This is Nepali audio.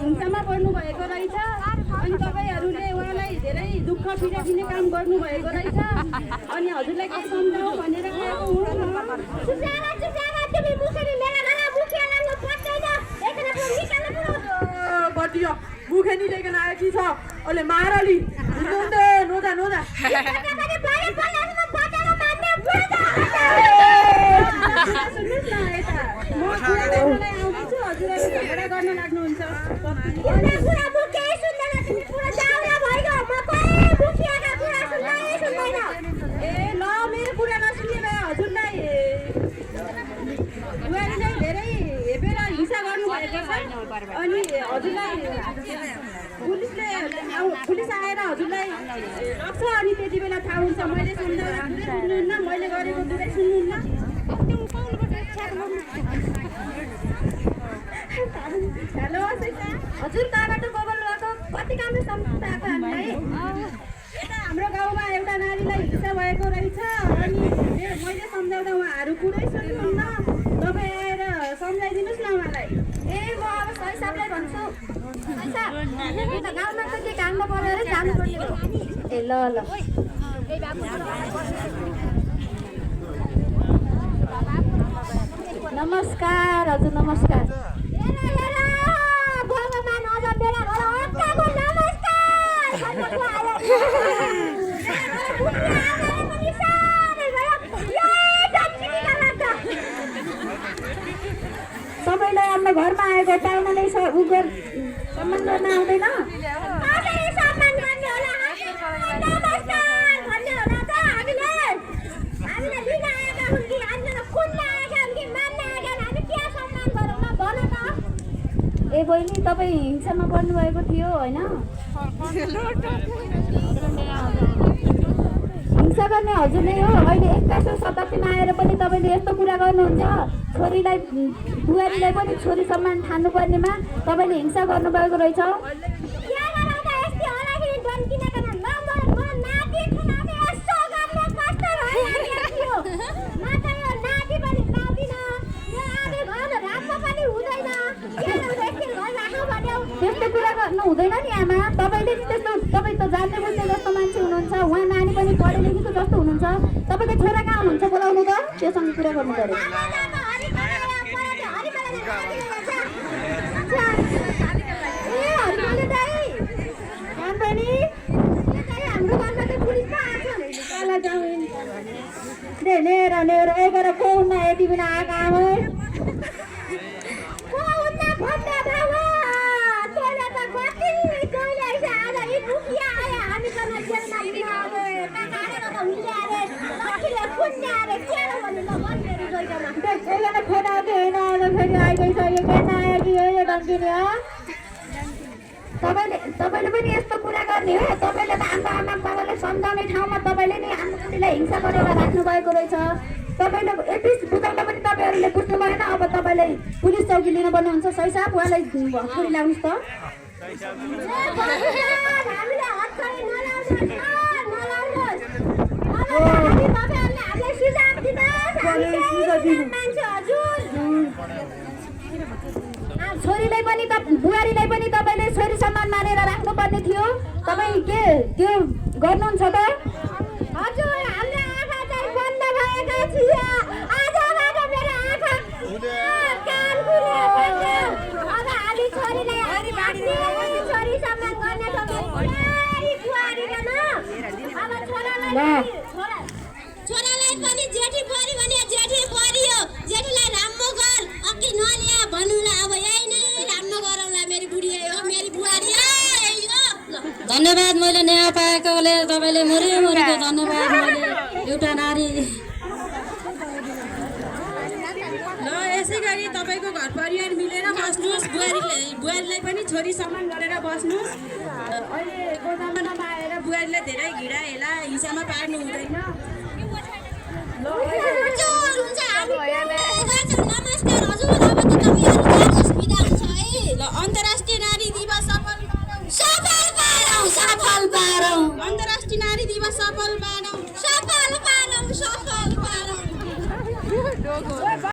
हिंसामा पर्नु भएको रहेछ अनि तपाईहरुले उहाँलाई धेरै दुःख पीडा दिने काम गर्नु भएको रहेछ अनि हजुरलाई के सम्झाऊ भनेर आएको हुँ सुजाना तिमी मुखरी मेरा घरमा मुखियालाई म पट्दैन एकना को निकाल्नु बटियो मुखेनी लेकन आयो कि छ ओले मारली नुन्दे नोदा नोदा पनि बारे पलासमा पटेर मार्ने बुढा सुन्नुस् न यता म पुरालाई आउँछु हजुरले झगडा गर्न लाग्नुहुन्छ पुरा बुके सुन्दैन तिमी पुरा जाउरा भइगयो म कोही बुकियाका कुरा सुन्दैन ए ल मेरो कुरा नसुन्ने भए हजुरलाई बुहारीले धेरै हेपेर हिंसा गर्नु भएको छ अनि हजुरलाई पुलिस आएर हजुरलाई रक्छ अनि त्यति बेला थाहा हुन्छ मैले सम्झाउँदा सुन्नुहुन्न मैले गरेको दुरै सुन्नुहुन्न हेलो हजुर कहाँबाट गोबल लगाएको कति कामले सम्झाएको हामीलाई यता हाम्रो गाउँमा एउटा नारीलाई हिंसा भएको रहेछ अनि मैले सम्झाउँदा उहाँहरू कुरै सुन्नुहुन्न तपाईँ आएर सम्झाइदिनुहोस् न उहाँलाई ए म अब सही साहबलाई भन्छु गाउँमा त के काममा परेर जानुपर्ने हो ए ल नमस्कार हजुर नमस्कार तपाईँलाई आफ्नो घरमा आएको पाहुनाले सम्मान गर्न आउँदैन ए बहिनी तपाईँ हिंसामा पर्नुभएको थियो होइन हिंसा गर्ने हजुर नै हो अहिले 21औं शताब्दीमा आएर पनि तपाईँले यस्तो कुरा गर्नुहुन्छ छोरीलाई बुहारीलाई पनि छोरी सम्मान ठान्नुपर्नेमा तपाईँले हिंसा गर्नुभएको रहेछ त्यस्तो कुरा गर्नु हुँदैन नि आमा तपाईँले नि त्यस्तो तपाईँ त जान्ने बुझ्ने जस्तो मान्छे हुनुहुन्छ उहाँ नानी पनि पढे लेखेको जस्तो हुनुहुन्छ तपाईँको छोरा कहाँ हुनुहुन्छ बोलाउनु त त्योसँग कुरा गर्नु पर्यो तपाईँले पनि यस्तो कुरा गर्ने हो तपाईँले त हाम्रो आमा बाबालाई सम्झाउने ठाउँमा तपाईँले नि हाम्रो नानीलाई हिंसा गरेर राख्नु भएको रहेछ तपाईँले एटलिस्ट बुझाउँदा पनि तपाईँहरूले बुझ्नु भएन अब तपाईँलाई पुलिस चौकी लिनु पर्नुहुन्छ सही साहब उहाँलाई छोरी ल्याउनुहोस् त छोरीलाई पनि बुहारीलाई पनि तपाईँले छोरी सम्मान मानेर राख्नुपर्ने थियो तपाईँ के त्यो गर्नुहुन्छ त हजुर हाम्रो आँखा चाहिँ बन्द भएका थियो आजबाट मेरो आँखा कान खुल्यो अब हामी छोरीलाई छोरी सम्मान गर्ने छोरालाई पनि जेठी परि भने जेठी परियो जेठीलाई राम्रो गर अघि नलिया भन्नुला अब यही नै राम्रो गरौँला मेरी बुढी हो मेरी बुहारी धन्यवाद मैले न्याय पाएकोले घर परिवार मिलेर बस्नुहोस्, बुहारीलाई पनि छोरी सम्मान गरेर बस्नुहोस्। अहिलेको जमानामा आएर बुहारीलाई धेरै घिडा हेला हिंसामा पार्नु हुँदैन। हजुर हुन्छ हामी गर्छौँ। नमस्कार हजुर, अब त तपाईँहरू जानुहोस्, बिदा हुन्छ है। ल अन्तर्राष्ट्रिय नारी दिवस सफल पारौँ, सफल पारौँ, सफल पारौँ। अन्तर्राष्ट्रिय नारी दिवस सफल पारौँ।